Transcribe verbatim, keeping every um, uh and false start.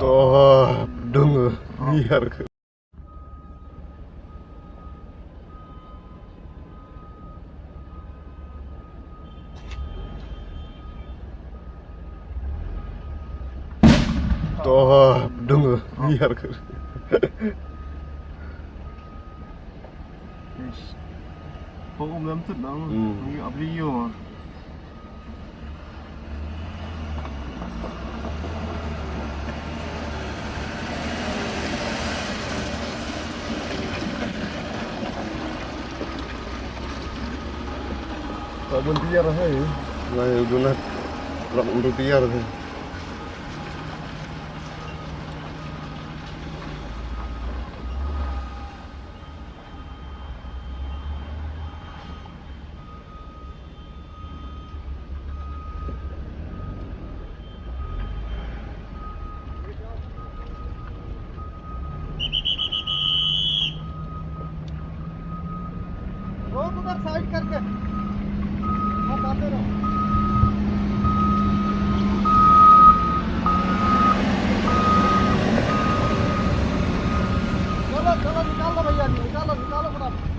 To, dong, biar. To, dong, biar. Ish. Pok um lam tut dong. Hmm. Ngi abri yo. Ka bun tiar hai. Ngai dunat. Rak undu tiar hai. रोक उधर साइड करके। आप आते रहो। चलो, चलो, निकाल लो भैया जी, निकालो, निकालो फटाफट।